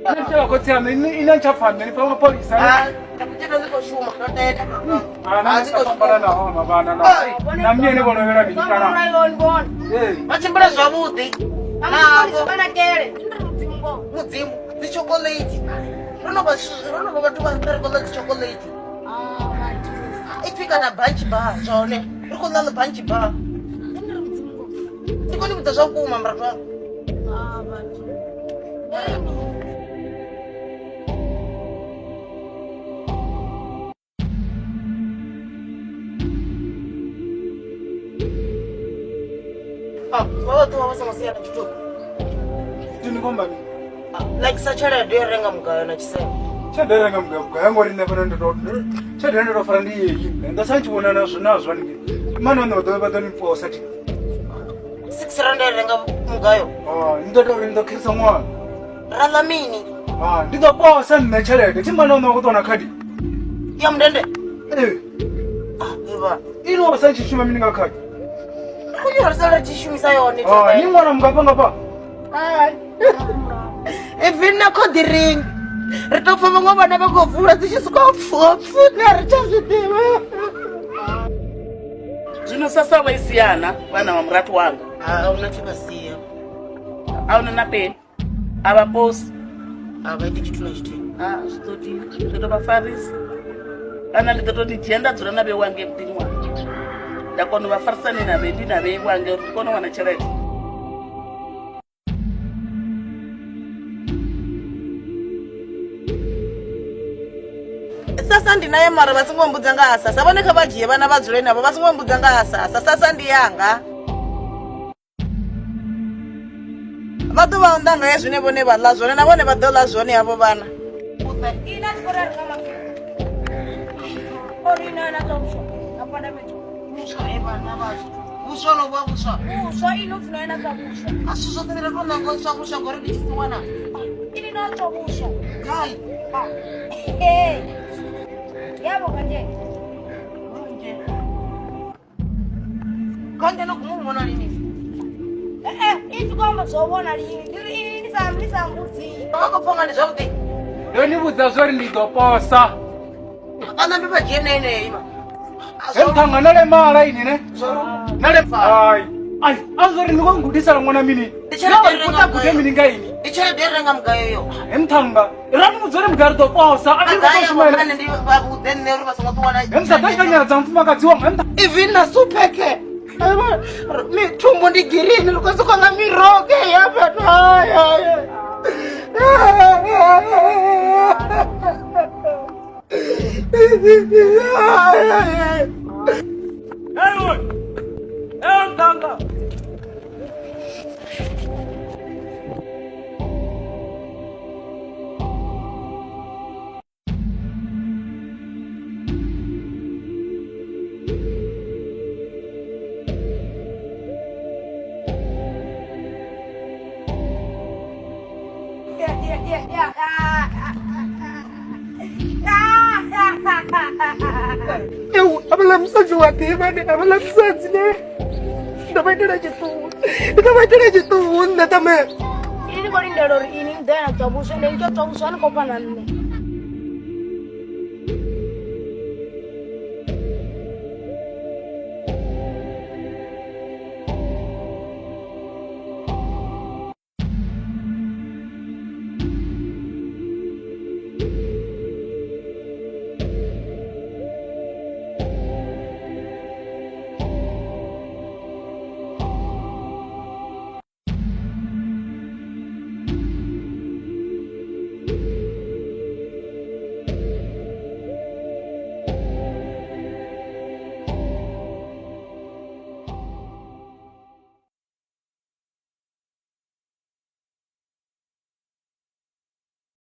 Nṋe khotsi aṋu ini a ni tsha pfa nṋe ni pfa mapholisa. Tshithu dzi khou shuma ndo tenda. Ah, na nṋe sa fhambana na hone vhana na na nṋe ene vhono vhela mini kana. Ee. Vha tshimbila zwavhuḓi. Navho mudzimu dzi chocolate. Ro no vha ro no vha vhathu vha nṱha ri khou ḽa dzi chocolate. Ipfi kana bunch bar zwone. Ri khou ḽa ḽi bunch bar. Ndi khou ni vhudza zwa vhukuma murathu wanga. Ah, vha vha ṱuwa vha songo sia na tshithu. Ndi khou amba mini? Like sa tshelede yo renga mugayo na tshisevho. Tshelede yo renga mugayo mugayo ngori nṋe fhano ndo to tshelede ndo to fara ndi yeyi nṋe nda sa tshi vhona nazwo nazwo haningei. Mani vhaṋe vha ḓo vha ḓo ni posa thi. 6 rand ya renga mugayo. Ah, ndi ḓo tou uri ndi ḓo khirisa ṅwana. Ra ḽa mini? Ah, ndi ḓo posa nṋe tshelede thi mani vhaṋe vha khou ṱuwa na khadi. Ya mundende. Ee. Ah, ivha. Ini wa sa tshi shuma mini nga khadi? Ri khou nyora sala ri tshi shumisa yone. Ah, ni ṅwana mungafha ngafha. Hai. Even na khodi ring. Ri tou pfa vhaṅwe vhana vha khou vula dzi tshi sokou pfuwa pfuna ri tsha zwi ḓivha. Zwino sasa vha isiana vhana vha murathu wanga. A huna tshe vha sia. A huna na peni. A vha posi. A vha iti tshithu na tshithihi. A zwi ḓo dina. Ndi ḓo vha farisa. Kana ndi ḓo tou ni dzhia nda dzula na vhe wange muḓini wanga. Nda kona u vha farisa ni na vhe ndi na vhe wange uri ndi kone u wana tshelede. Sasa ndi naye mara vha songo mbudza nga ha sasa vhone kha vha dzhie vhana vha dzule navho vha songo mbudza nga ha sasa sasa ndi yanga vha ḓo vha unḓa nga ya zwine vhone vha ḽa zwone na vhone vha ḓo ḽa zwone havho vhana. Vhuswa no vha vhuswa. Vhuswa ini upfi no ena tswa vhuswa. A si zwoṱhe ri tou nanga u tswa vhuswa ngori ndi tshisiwana. Ini no tswa vhuswa. Gai. Hey. Yabo kanje. Kanje no guma u vhona lini? Eh eh, ipfi kwamba zwo vhona lini. Ndi ri ini ni sa ni sa mbudzi. Vha khou pfa nga ndi zwavhuḓi. Ndo ni vhudza zwori ndi ḓo posa. A nambe vha dzhie na yeneyo ima. He muṱhannga no lemala ini ne? Na le Ai. Ai, a zwori ni khou gudisela ṅwana mini? Ndi tshelede yo renga Guda gude mini nga ini? Ndi tshelede yo renga mugayo yo. He muṱhannga, rani vhudza uri mugayo ri ḓo posa. A thi khou shuma ene. Ndi vha vhudze nṋe uri vha songo ṱuwa na. He muṱhannga tshi nyadza mufumakadzi wanga. He muṱhannga. Even na supeke. Thumbu ndi girini ri khou sokou ḽa miroho ya fhethu. Hai hai. Ewe! Ewe mtanga! Eu, havhaḽa musadzi wa ḓivha ndi havhaḽa musadzi ne ndo vha itela tshiṱuhu ndo vha itela tshiṱuhu nṋe ṱame Ini ndi khou lindela uri ini ni ḓo ya na tswa vhuswa ende ni tea u tswa vhuswa ni khou fana nṋe.